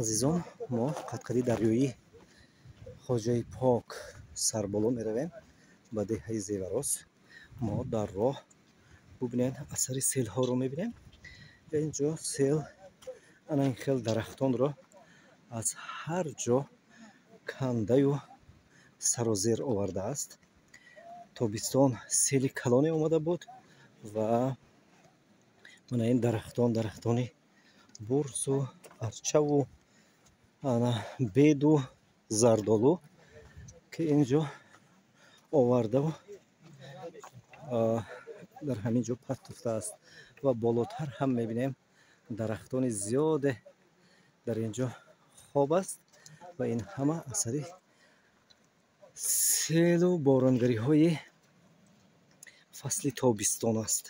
Азизон, мо қадқади дарёи Хоҷаи Пок сарболо меравем ба деҳаи Зеварос. Мо дар роҳ, бубинед, асари селҳоро мебинем. Инҷо сел ана ин хел дарахтонро аз ҳар ҷо кандаю сарозер овардааст. Тобистон сели калоне омада буд ва мана ин дарахтон, дарахтони бурсу арчаву ана беду зардолу, ки инҷо овардаву дар ҳамин ҷо партофтааст. Ва болотар ҳам мебинем, дарахтони зиёде дар ин ҷо хоб аст ва ин ҳама асари селу боронгариҳои фасли тобистон аст.